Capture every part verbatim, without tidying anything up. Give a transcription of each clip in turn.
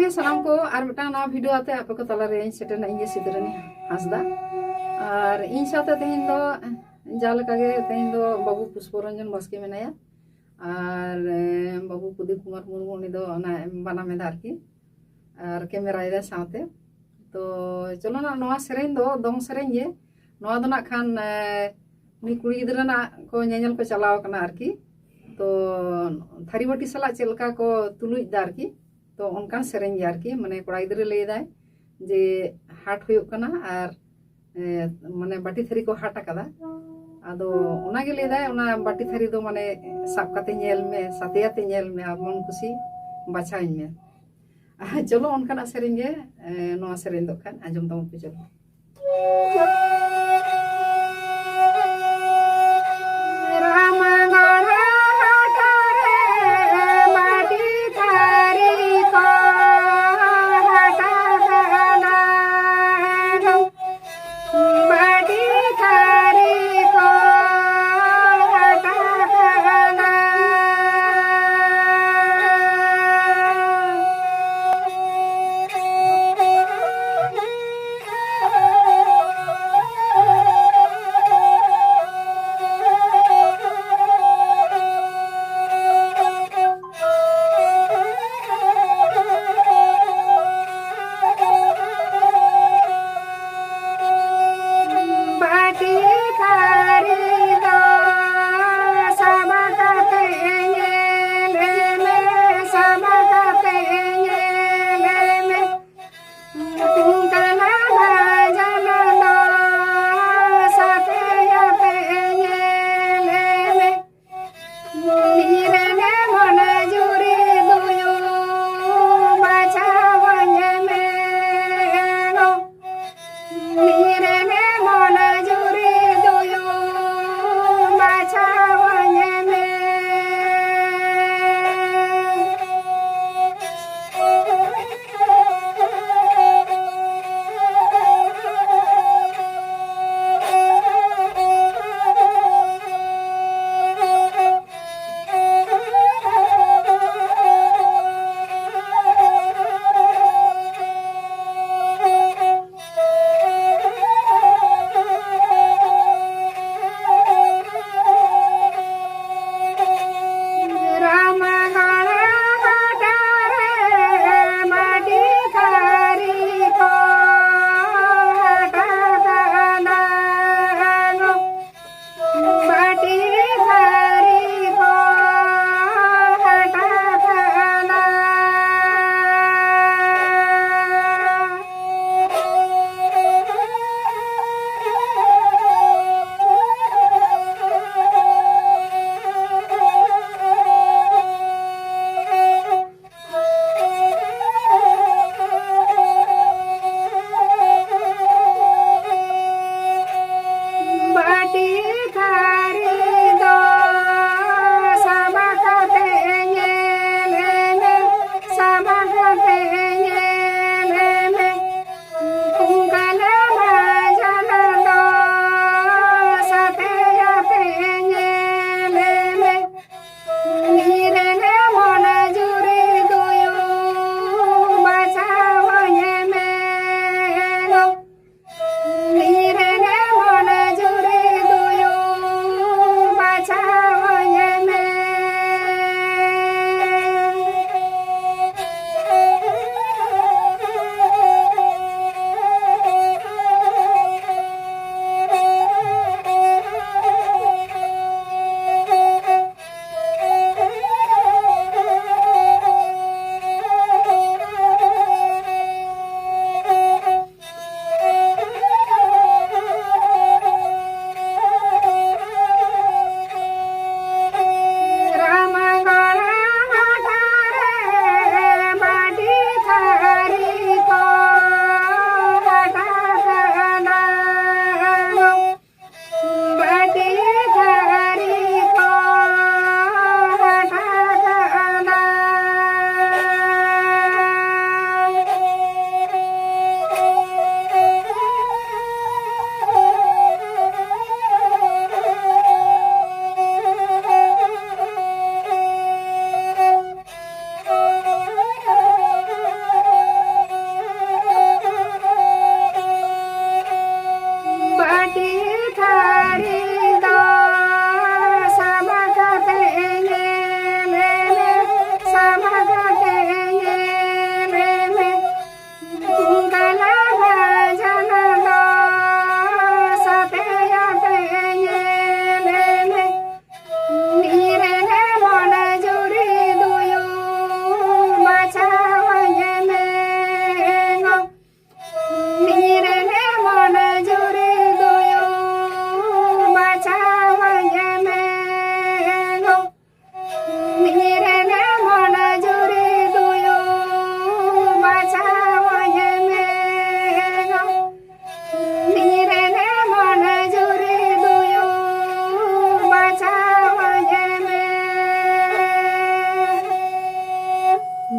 ᱥᱟᱱᱟᱢ ᱠᱚ, ᱟᱨ ᱢᱤᱫᱴᱟᱝ ᱱᱟᱣᱟ ᱵᱷᱤᱰᱤᱭᱳ ᱟᱛᱮ ᱟᱯᱮ ᱠᱚ ᱛᱟᱞᱟᱨᱮ ᱤᱧ ᱥᱮᱴᱮᱨᱱᱟ, ᱤᱧ ᱜᱮ ᱥᱤᱫᱷᱨᱟᱹᱱᱤ ᱦᱟᱸᱥᱫᱟ᱾ ᱟᱨ ᱤᱧ ᱥᱟᱶᱛᱮ ᱛᱮᱦᱮᱧ ᱫᱚ ᱡᱟ ᱞᱮᱠᱟ ᱜᱮ ᱛᱮᱦᱮᱧ ᱫᱚ ᱵᱟᱹᱵᱩ ᱯᱩᱥᱯᱚ ᱨᱚᱧᱡᱚᱱ ᱵᱟᱥᱠᱮ ᱢᱮᱱᱟᱭᱟ, ᱟᱨ ᱮ, ᱵᱟᱹᱵᱩ ᱯᱨᱚᱫᱤᱯ ᱠᱩᱢᱟᱨ ᱢᱩᱨᱢᱩ, ᱩᱱᱤ ᱫᱚ ᱚᱱᱟ ᱵᱟᱱᱟᱢ ᱮᱫᱟ ᱟᱨᱠᱤ, ᱟᱨ ᱠᱮᱢᱮᱨᱟᱭ ᱫᱟᱭ ᱥᱟᱶᱛᱮ᱾ ᱛᱚ ᱪᱚᱞᱚ ᱱᱟᱜ, ᱱᱚᱣᱟ ᱥᱮᱨᱮᱧ ᱫᱚ ᱫᱚᱝ ᱥᱮᱨᱮᱧ ᱜᱮ᱾ ᱱᱚᱣᱟ ᱫᱚ ᱱᱟᱜ ᱠᱷᱟᱱ ᱮ, ᱩᱱᱤ ᱠᱩᱲᱤ ᱜᱤᱫᱽᱨᱟᱹ ᱱᱟᱜ ᱠᱚ ᱧᱮᱧᱮᱞ ᱠᱚ ᱪᱟᱞᱟᱣ ᱠᱟᱱᱟ ᱟᱨᱠᱤ᱾ ᱛᱚ ᱛᱷᱟᱹᱨᱤ ᱵᱟᱹᱴᱤ ᱥᱟᱞᱟᱜ ᱪᱮᱫ ᱞᱮᱠᱟ ᱠᱚ ᱛᱩᱞᱩᱡ ᱫᱟ ᱟᱨᱠᱤ, ᱛᱚ ᱚᱱᱠᱟᱱ ᱥᱮᱨᱮᱧ ᱜᱮ ᱟᱨᱠᱤ᱾ ᱢᱟᱱᱮ ᱠᱚᱲᱟ ᱜᱤᱫᱽᱨᱟᱹ ᱞᱟᱹᱭ ᱫᱟᱭ ᱡᱮ ᱦᱟᱴ ᱦᱩᱭᱩᱜ ᱠᱟᱱᱟ ᱟᱨ ᱮ, ᱢᱟᱱᱮ ᱵᱟᱹᱴᱤ ᱛᱷᱟᱹᱨᱤ ᱠᱚ ᱦᱟᱴ ᱟᱠᱟᱫᱟ᱾ ᱟᱫᱚ ᱚᱱᱟᱜᱮ ᱞᱟᱹᱭ ᱫᱟᱭ, ᱚᱱᱟ ᱵᱟᱹᱴᱤ ᱛᱷᱟᱹᱨᱤ ᱫᱚ ᱢᱟᱱᱮ ᱥᱟᱵ ᱠᱟᱛᱮ ᱧᱮᱞ ᱢᱮ, ᱥᱟᱛᱮᱭᱟᱛᱮ ᱧᱮᱞ ᱢᱮ ᱟᱨ ᱢᱚᱱ ᱠᱩᱥᱤ ᱵᱟᱪᱷᱟᱣ ᱤᱧ ᱢᱮ᱾ ᱟᱨ ᱪᱚᱞᱚ, ᱚᱱᱠᱟᱱᱟᱜ ᱥᱮᱨᱮᱧ ᱜᱮ ᱮ, ᱱᱚᱣᱟ ᱥᱮᱨᱮᱧ ᱫᱚ ᱠᱷᱟᱱ ᱟᱸᱡᱚᱢ ᱛᱟᱵᱚᱱ ᱯᱮ, ᱪᱚᱞᱚ᱾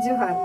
ᱡᱚᱦᱟᱨ᱾